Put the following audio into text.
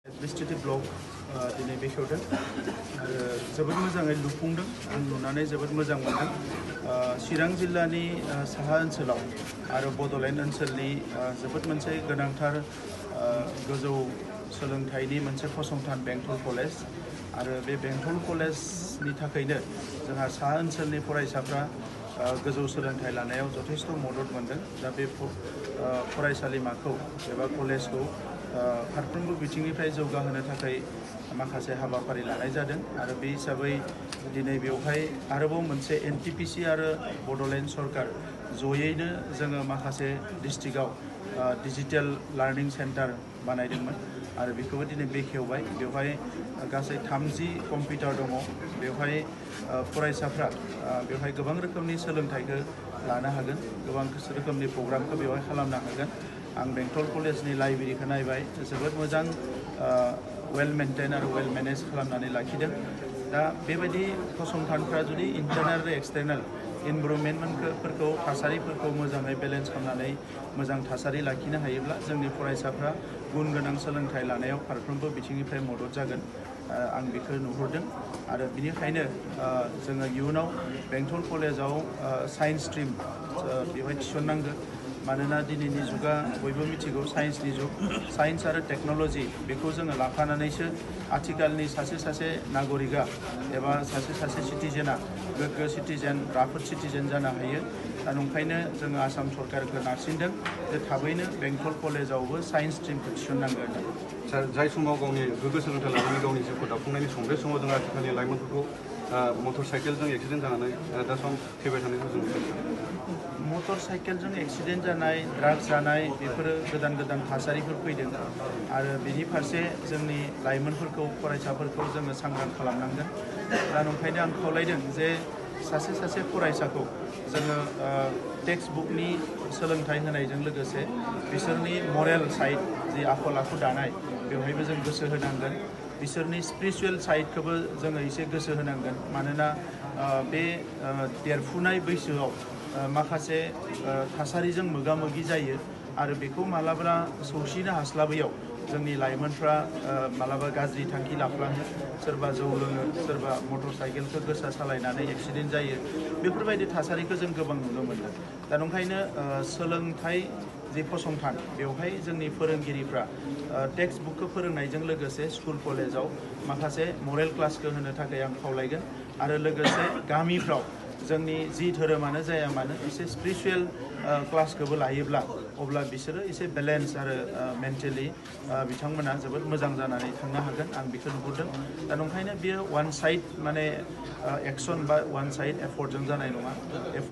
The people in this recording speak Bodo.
एडमिनिस्ट्रेटिव ब्लक दिनै बेखेवदों आरो जोबोद मोजाङै लुफुंदों। आं नुनानै जोबोद मोजां मोनदों। चिरां जिल्लानि साहा ओनसोलाव आरो बड'लेण्ड ओनसोलनि जोबोद मोनसे गोनांथार गोजौ सोलोंथाइनि मोनसे फसंथान बेंटल कलेज आरो बे बेंटल कलेजनि थाखायनो जोंहा साहा ओनसोलनि फरायसाफ्रा गोजौ सोलोंथाइ लानायाव जथेस्थ' मदद मोनदों। दा बे फरायसालिमाखौ एबा कलेजखौ फारफ्रोमबो बिथिंनिफ्राय जौगाहोनो थाखाय माखासे हाबाफारि लानाय जादों आरो बे हिसाबै दिनै बेवहाय आरोबाव मोनसे एनटिपिसि आरो बड'लेण्ड सरकार जयैनो जोङो माखासे डिस्ट्रिक्टआव डिजिटेल लार्निं सेन्टार बानायदोंमोन आरो बेखौबो दिनै बेखेवबाय। बेवहाय गासै 30 कम्पिउटार दङ। बेवहाय फरायसाफ्रा बेवहाय गोबां रोखोमनि सोलोंथाइखौ लानो हागोन, गोबां रोखोमनि प्रग्रामखौ बेवहाय खालामनो हागोन। आं बेंटल कलेजनि लाइब्रेरिखौ नायबाय, जोबोद मोजां वेल मेनटेन आरो वेल मेनेज खालामनानै लाखिदों। दा बेबायदि फसंथानफ्रा जुदि इन्टारनेल आरो एक्सटार्नेल इनभाइरनमेन्टफोरखौ थासारिफोरखौ मोजाङै बेलेन्स खालामनानै मोजां थासारि लाखिनो हायोब्ला जोंनि फरायसाफ्रा गुन गोनां सोलोंथाइ लानायाव फारफ्रोमबो बिथिंनिफ्राय मदद जागोन। आं बेखौ नुहुरदों आरो बिनिखायनो जोङो इयुनाव बेंटल कलेजाव साइन्स स्ट्रिम बेवहाय थिसननांगोन। मानोना दिनैनि जुगा बयबो मिथिगौ साइन्सनि जुग। साइन्स आरो टेक्न'लजि बेखौ जोङो लाफानानैसो आथिखालनि सासे नागरिकआ एबा सासे सिटिजेना गोग्गो सिटिजेन, राफोद सिटिजेन जानो हायो। दा नंखायनो जोङो आसाम सरकारखौ नारसिनदों जे थाबैनो बेंटल कलेजावबो साइन्स स्ट्रिमखौ थिसननांगोन। जाय समाव गावनि गोग्गो सोलोंथाइ लानानै गावनि जिउखौ दाफुंनायनि सम, बे समाव जों आथिखालनि लाइमोनफोरखौ मटर साइकेलजों एक्सिडेन्ट जानानै दा सम थैबाय थानायखौ जों नुनो मोनो। मटर साइकेलजों एक्सिडेन्ट जानाय, ड्राग्स जानाय बेफोरो गोदान थासारिफोर फैदों आरो बेनि फारसे जोंनि लाइमोनफोरखौ, फरायसाफोरखौ जोङो सांग्रां खालामनांगोन। दा नंखायनो आं खावलायदों जे सासे फरायसाखौ जोङो टेक्सट बुकनि सोलोंथाइ होनायजों लोगोसे बिसोरनि मरेल साइड जि आखल आखु दानाय बेवहायबो जों गोसो होनांगोन। बिसोरनि स्पिरिचुवेल साइडखौबो जोङो एसे गोसो होनांगोन। मानोना बे देरफुनाय बैसोआव माखासे थासारिजों मोगा मोगि जायो आरो बेखौ मालाबा सौसिनो हास्लाबैयाव जोंनि लाइमोनफ्रा मालाबा गाज्रि थांखि लाफ्लाङो, सोरबा जौ लोङो, सोरबा मटर साइकेलखौ गोसा सालायनानै एक्सिडेन्ट जायो। बेफोरबायदि थासारिखौ जों गोबां नुनो मोनदों। दा नंखायनो सोलोंथाइ जि फसंथान बेवहाय जोंनि फोरोंगिरिफ्रा टेक्सट बुकखौ फोरोंनायजों लोगोसे स्कुल कलेजाव माखासे मरेल क्लासखौ होनो थाखाय आं खावलायगोन आरो लोगोसे गामिफ्राव जोंनि जि धोरोमानो जाया मानो एसे स्पिरिचुवेल क्लासखौबो लायोब्ला अब्ला बिसोरो एसे बेलेन्स आरो मेन्टेलि बिथांमोना जोबोद मोजां जानानै थांनो हागोन। आं बेखौ नुहुरदों। दा नंखायनो बियो वान साइड एक्सन बा वान साइड एफर्टजों जानाय नङा।